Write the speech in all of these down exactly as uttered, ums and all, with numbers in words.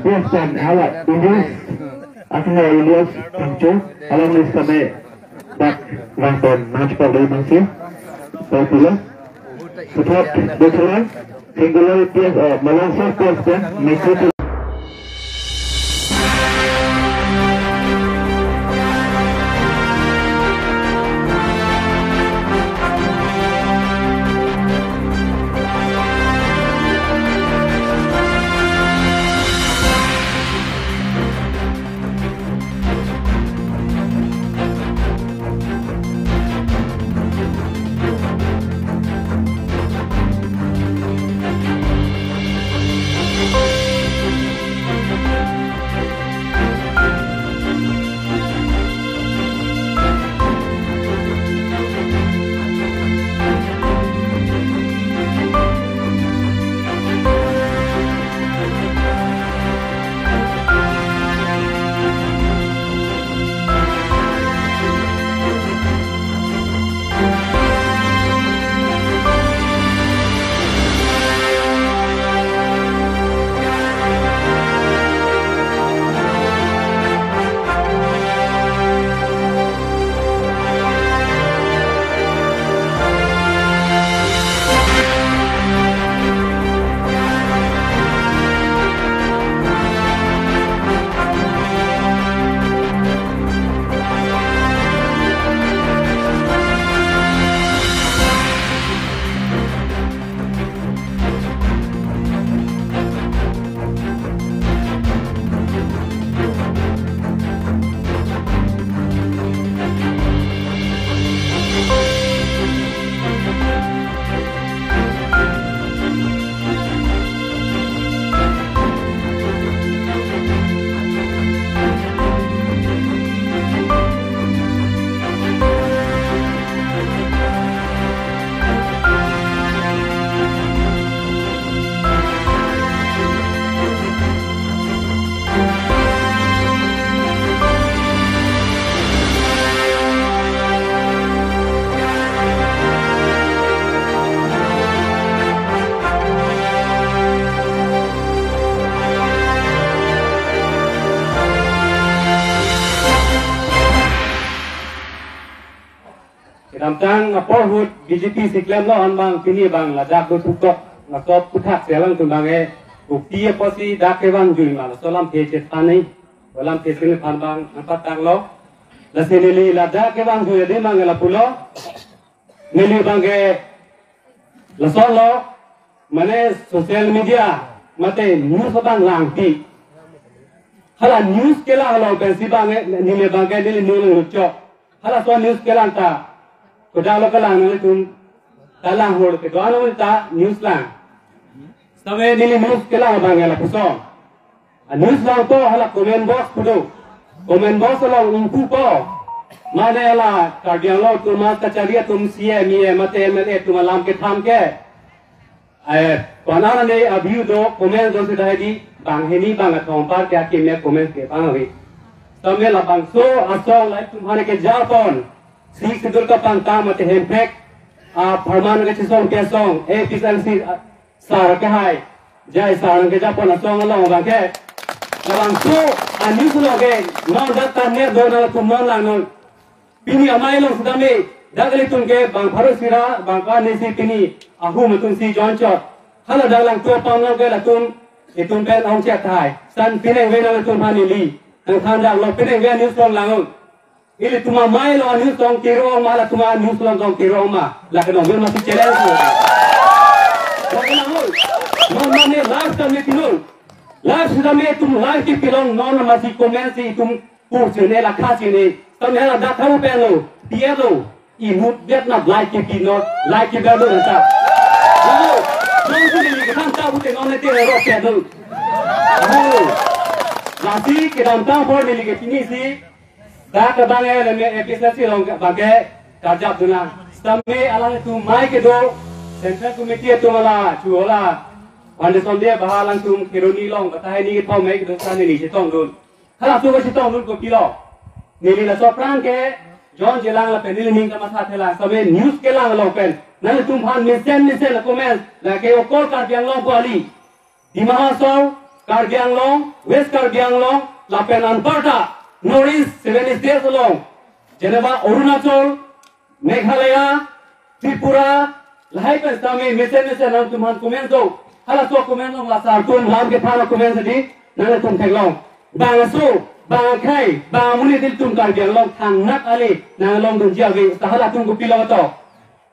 P S pen hala Ilyas, akhna Ilyas Phangcho, alangli sitame dak vangpon nangchepaklo masi. Popular. Support Buthalang, singular P S, uh, Malaysia P S pen, Mexico. Kedamtang apor ahut B J P si klemlo, anbang pini abang ladak do putok, laso aphuthak si alangtum abang e, ukti apotsi dak kevang jui ma, laso alamthe chethan nai, alamthe si nephan abang nangpatanglo. Lasi neli ladak kevang jui adi abang lapulo. Neli abang ke laso lo, mane social media mate news abang langpi. Hala news kelang along pensi abang, eh, neli abang ke neli nung nung chok. Halaso news kelang ta, kodak lo kelang nanglitum ta lang hor ke doan ta news lang. Sitame neli news kelang abang ke lapuson. A news langpo hala comment box pu do. Comment box along ingpupo. Mane hala Karbi Anglong atum, Mas Kachari atum, C E M, E M mate M L A atum alam ketham ke, eh, panan ane a-view do, comment do seta hedi, bang hini bang athong par ke akimia comment ke bang avi. Sitame labangso asong lahai atum aphan kejapon, Sixth Schedule kapangtang mate hemprek apharman kachesong kesong, A P H L C, ah, sar kehai, J I sar nangkejapon asong along abang ke, labangso a-news along ke non dak ta ner do nangtum non lang non. Pini amei along sitame dak ilitum ke bang pharo sira, bang ka nesi pini ahum atum si jonchot. Hala dak langtum apam along ke latum, itum pen ongchot tahai. San pineng ve nangtum aphan neli nangthan dak lo, pineng ve news along lang non. Ilitum amei along news along kiro ma, latum a-news along along kiro ma. Lake nongbir masi challenge lo. Lake nang lo. Non mane live kami pinung. Live sitame itum live kepilong, non masi comment si itum pu chine la kha chine. Sitame hala dak tharu pen lo. P R lo. Inut bet na like kepi non. Like kepi lo nang ta. Lo. Non si neli kethang ta pute non ne te ro pe lo. Lo. Lasi kedamtang apor neli ke pini si dak abang e leme A P H L C along abang ke karjap dun nang. Sitame alangtum amei kedo Central Committee atum hala chu hala foundation day bahar alangtum keroni along batai ni kethom amei kedo sitame neli chetong dun. Halatum kachetong dun kopilo, neli laso aphrang ke jonjelang lapen neli ning kamatha thelang. Sitame news kelang along pen nangtum aphan mesen mesen la comment, lake okol Karbi Anglong pu kali. Dima Hasao, Karbi Anglong, West Karbi Anglong, lapen anparta North East seven states along, jeneba Arunachal, Meghalaya, Tripura, lahai pen sitame mesen mesen nangtumphan comments do. Halaso comments along la sar atum lam kethan a-comments adi nangtum theklong. Bangso, bang akhei, bang amonit ilitum Karbi Anglong thangnat ale nanglong dunji ave, seta halatum kopilo to.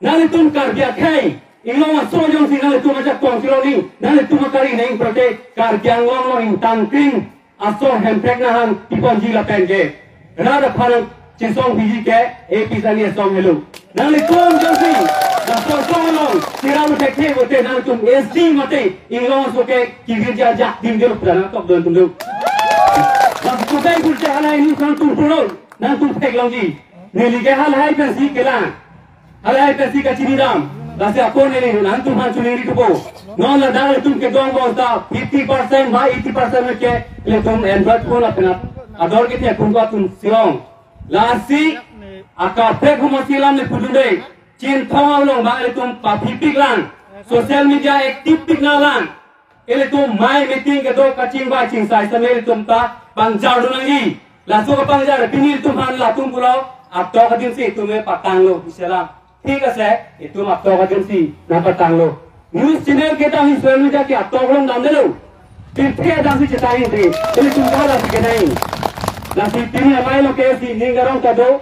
Nanglitum Karbi akhei, inglong aso jongsi nanglitum ajakong si roni, nanglitum akari neng prote Karbi Anglong along ingtangkring aso Hemprek nahang piponji lapen ke rat aphan chesong piji ke A P Sani asong helo. Nanglitum jongsi laso asong along sirang thekthe pote nangtum S T mate inglong aso ke kivir jajak ding dilo pura nangtokdun atum do. Laso kotai kurte halai nangtum puro, nangtum theklongji. Neli ke halahai pensi kelang, halahai pensi kachini dam. Lasi ako neli nangtumphan choningri thupo. Non ladak ilitum kedong bangso fifty percent ba eighty percent ke ilitum Android phone lapen ador kethe phone ko atum si-ong. Lasi akaprek humasi alam le pudunde. Chinthong along bang ilitum paphipik lang, social media active pik nanglang. Ilitum mai meeting kedo kachingvai chingsai sitame ilitum ta pangjar dun nangji. Laso kapangjar pini ilitumphan latum pulo atok adim si itum me patanglo, biselam. Thik ase, itum atok adim si nangpatanglo. News channel kedam hi social media ke atok along damdelo. Pirthe damsi chetang indi. Ilitum ta lasi kenai. Lasi pini amei lo ke si ning garong ta do,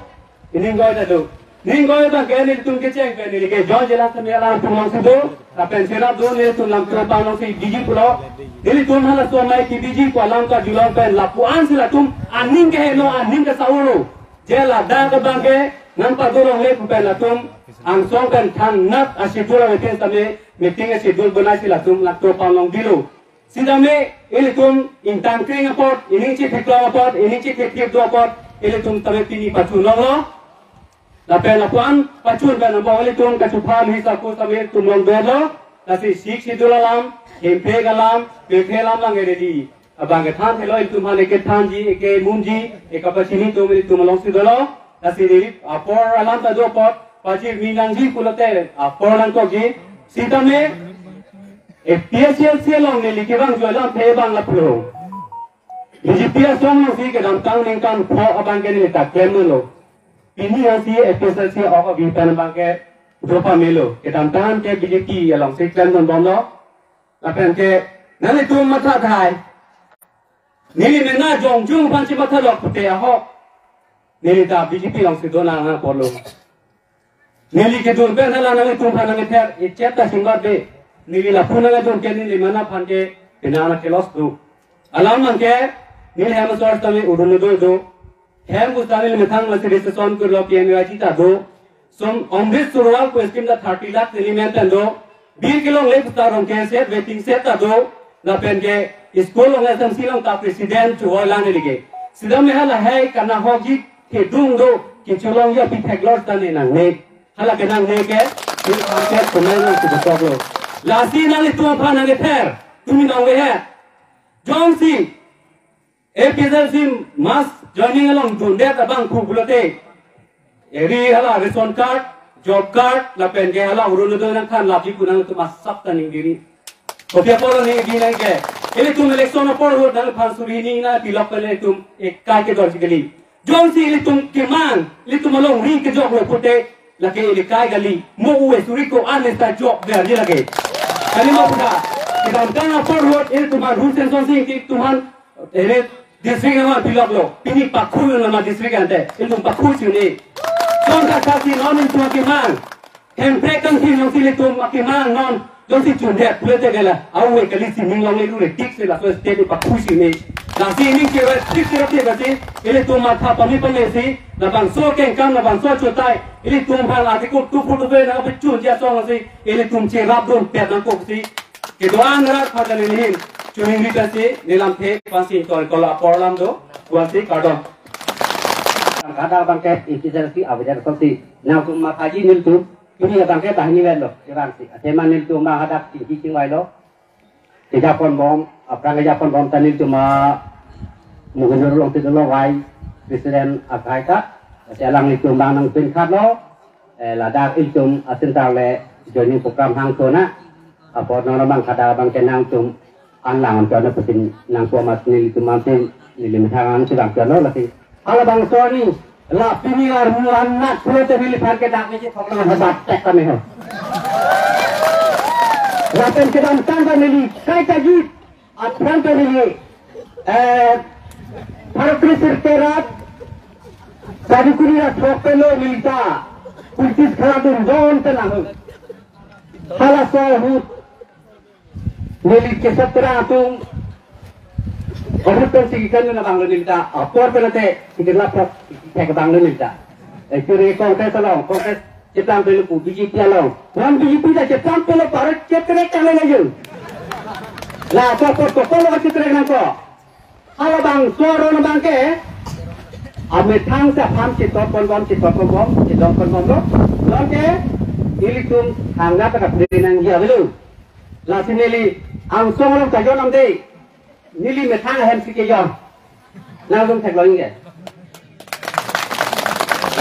ning goi ta do. Ning goi abang ke nelitum kecheng pen neli ke John Jelang Sami alam atum alongsi do. Lapen cherap do nelitum Langtopang alongsi biji pulo. Nelitum halaso amei kebiji pu alam kajulong pen lapu-an si latum aning keheno, aning kesauro. Je ladak abang ke nangpado longle pu pen latum angsong pen thangnat a-schedule ave pen sitame meeting a-schedule bonai si latum Langtopang along bilo. Sitame ilitum ingtangkring apot, ining chitheklong apot, ining chithekthip do apot, ilitum tame pini pachun longlo. Lapen lapu-an pachun pen abo ilitum kachupha mi saku sitame ilitum long dolo. Lasi Sixth Schedule alam, Hemprek alam, Pirthe alam lang ready. Abang kethan thelo ilitum aphan, ekethanji, ekemunji, ekapachini atum ilitum alongsi dolo. Lasi neli apor alam ta do apot, pajirmi nangji pulote apor nangkokji. Sitame A P H L C along neli kevang joi alamthe abang lapu. B J P asong alongsi kedamtang ningkan pho abang ke neli ta klemlo. Pini ansi A P H L C ok abi pen abang ke do pamelo. Kedamtang ke B J P alongsi klemdun bomlo. Lapen ke nanglitum matha thai. Neli mena jongjung aphan chematha lok pute ahok. Neli ta B J P alongsi do nang nang polo. Neli kedun pen hala nanglitum aphan nangkether, ichet ta singbat de. Neli lapu nangdun ke neli mena aphan ke pina na kelos do. Alam nang ke neli hem asor sitame Arunodoi do. Hem pu sitame neli methang masi registration kurlo P M A Y G ta do. Som Amrit Sarovar pu scheme ta thirty lakh neli men pen do. Bir kelongle pu ta Rongkhel set, waiting set ta do. Lapen ke school along S M C along ta president chevoi lang neli ke. Sitame halahai kanahokji kedung do, kecholongji aphi theklong sitame nangne. Hala ke nangne ke, neli aphan ke pemai nangsi betok lo. Lasi nanglitum aphan nangkether, tumi nang vehe. Jongsi A P H L C mass joining along dundet abang pu pulote, eri hala ration card, job card, lapen ke hala Arunodoi nangthan lapji pu nangtum asap ta ning diri. Kopi apotlo ning di nang ke. Ilitum election apor ahut nangphan suri hini nangpilok pen ilitum ekai kedorji kali. Jongsi ilitum kemang, ilitum alongri kejok lo pute, lake ili kai kali, mo uwe suri ko-an esta jok verji lake. Kali mo puta, kedamtang apor ahut ilitum a rules and responsibility ilitum aphan, ere district nangpilok lo, pini pakhu nama district ante, ilitum pakhu chini. Son ta kasi non ilitum kemang. Hemprek kangthir alongsi ilitum akemang non jongsi chundet pulote ke la, awe kali si ning longle ru le tik si laso state ipakhu si ne. Lasi ning si re tik si re tik si ilitum matha pame pame si, labangso kengkam labangso chotai, ilitum aphan Article two forty-five nangpachunji asong si ilitum cherapdun pet nangkok si. Kedo-an rat pada nelihin chuningri ta si nelamthe pasi tor kol apor alam do, kuansi kardom. Kadang abang ke isi si awajar si nangtum mathaji nelitum. Pini abang ke banghini avelo, kevang si. Athema nelitum abang hadak chingki chingvailo. Kejapon bom, aphrang kejapon bom ta nelitum a Mogenjor alongsi dolo Vice President akhai ta. Ate alanglitum abang nangpinkhatlo. Eh, ladak ilitum a-centre le joining program hangtona. Apot non abang kadang abang ke nangtum an lang an chon putin nangpo amat nelitum amat neli methang an chevang chonlo lasi. Halabangso arni la pini armu an nat pulote neliphan ke dak neli chethok nang hebat tek kami ho. Lapen kedamtang ta neli kaita ji aphrang ta neli, eh, Parokri Sirke rat Sadikuri rat thok pelo nelita politis kharadun don tenang. Halaso ahut neli kesat terang atum ahut pen sigi kan na banglo nelita, apor pen ate sigi lapok thek banglo nelita. Eh, kiri Congress along, Congress cheplang pelo pu, B J P along. Wan B J P ta cheplang pelo parot chetrek kang le laju. La ko ko ko lo chetrek nangkok. Halabangso aron abang ke amethang si aphan chitop ponbom, chitop ponbom, chitop ponbomlo. Non ke ilitum hangna ta kapri nangji avelo. Lasi neli angsong along ta jon amde. Neli methang ahem si kejon. Nangtum theklong ke.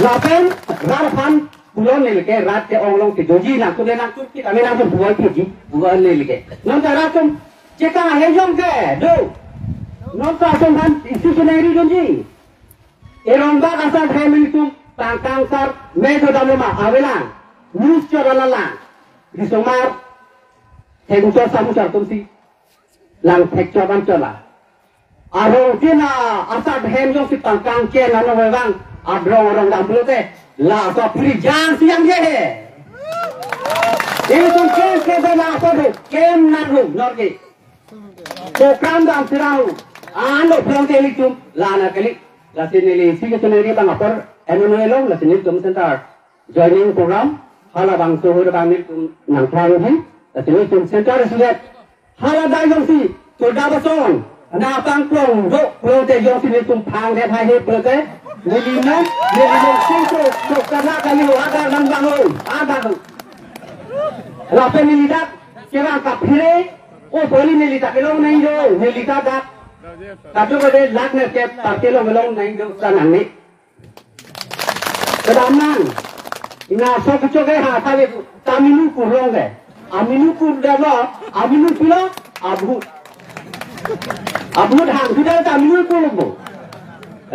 Lapen rat aphan pulo neli ke rat ke-ong along kejoji nangtum le nangtum kita me nangtum buai piji. Buai neli ke. Non ta rat atum chekang ahem jong ke do. Non ta atum aphan isi chunari dunji. Erong bak asar hem ilitum pangkang sar me do damlo ma avelang. News chot alalang. Risomar. Hengso samu sar atum si lang thek chot an chola. Arong tina asat hem jong si pangkang chen ano vevang adrong arong dam pulote laso piri jang si yang je he. Ilitum ken ke de laso de ken na ru nor ke. Program dam sirau ano pulang ke ilitum lana kali. Lasi neli si ke chunari bang apor eno no elo lasi nelitum center joining program halabangso ahut abang nelitum nangthanji. Lasi nelitum center sujet hala dai jongsi toda bason na pangplong do pulote jongsi nelitum phang det hai he pulote neli non neli non singko to kana kami ada nang bangun ada. Lapen neli dak kerang kaphire o poli neli ta kelong nang do neli ta dak katu kade lak ne ke ta kelong kelong nang do sanang ni. Kedamnang. Ina so kechok ke ha kali taminu kurlong ke. Aminu kur dalo, aminu pilo, abhut. Abhut hang sudah taminu kurlong bo.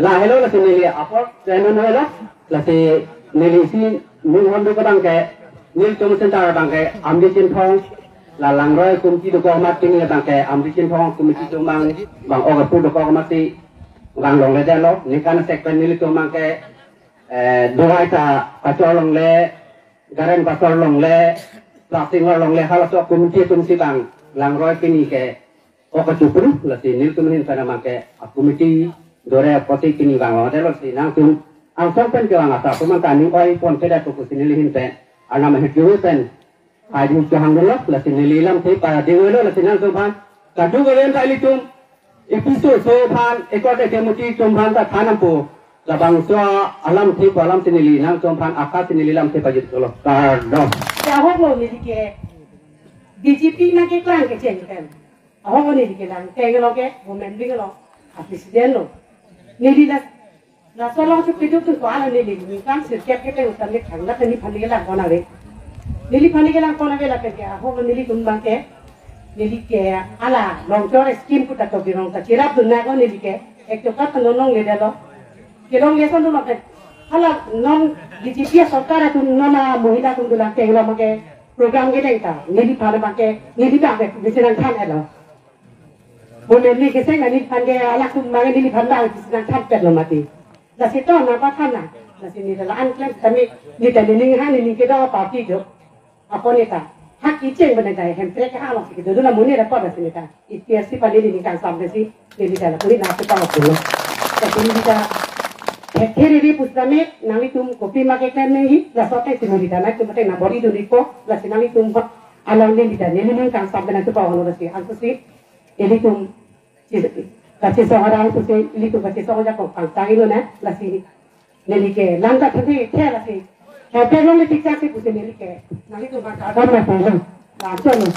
La helo lasi neli apor channel helo lasi neli si mung hon do kedang ke nelitum center abang ke Amri Chinthong la langroi committee dokok mati ni abang ke Amri Chinthong committee atum abang bang ogapu dokok mati. Bang longledetlo, ningkan sekpen nelitum abang ke, eh, duai ta pachor longle, garen pachor longle, plastic hor longle, halaso committee atum si bang, langroi pini ke, oka chupru, lasi nelitum ahin pen abang ke, a committee, dore poti pini bang longledetlo si nangtum, angsong pen ke bang asa, atum an ta ning oi pon kedat ko si neli ahin pen, arnam ahin pen, Adi kehang dolo, lasi neli lamthe pa dewelo, lasi nangtum aphan. Kadu galen ta ilitum. Episode so aphan, ekor de kemuti atum aphan ta thanam po. Labangso alamthe po alam si neli nangtum aphan, aka si neli lamthe pajut dolo. Kardom. Ke ahok lo neli ke. B J P na keklang kecheng pen. Ahok lo neli ke lang. Keng lo ke, women wing lo. A president lo. Neli la Laso along si piduk tu ko ala neli ningkan sirkep ke pen utam ke thangna tani phani ke lang kona ve. Neli phani ke lang kona ve lapen ke ahok nelitum abang ke. Neli ke ala longchor scheme puta to birong ta chirap dun na ko neli ke. Ek toka ta nonong le dalo. Kelong le son dun lapen. Hala non B J P sorkar atum non a mohila atum dun lang ke lo abang ke program ke deng ta. Neliphan abang ke, neli abang ke bisi nangthan elo. Bo neli keseng na neliphan ke alak tum mangan neliphan bang si nangthan pet lo mati. Lasi to nangpathan na. Lasi neli la-an klem tami neli ta nening ha nening kedo party do. Ako neli ta. Hak icheng bena dai hem trek ha lo si kedo do la muni report lasi neli ta. Iti asi pali neli kangsam ke si neli ta la kuri na si pa pulo. Lasi neli ta. Hek heri ri pusdame nanglitum kopi ma keklem nangji. Laso te si neli ta nangtum te na bori do neli ko. Lasi nanglitum ba along neli ta neli ning kangsam bena tu pa lo lasi. Antu si ilitum kachesong arang pusi ilitum kachesong ajakong pangtang ilo na lasi neli ke lam ta thanthe the lasi. Hotel long le picture si pusi neli ke nanglitum bang kardom na pulo. Laso lo.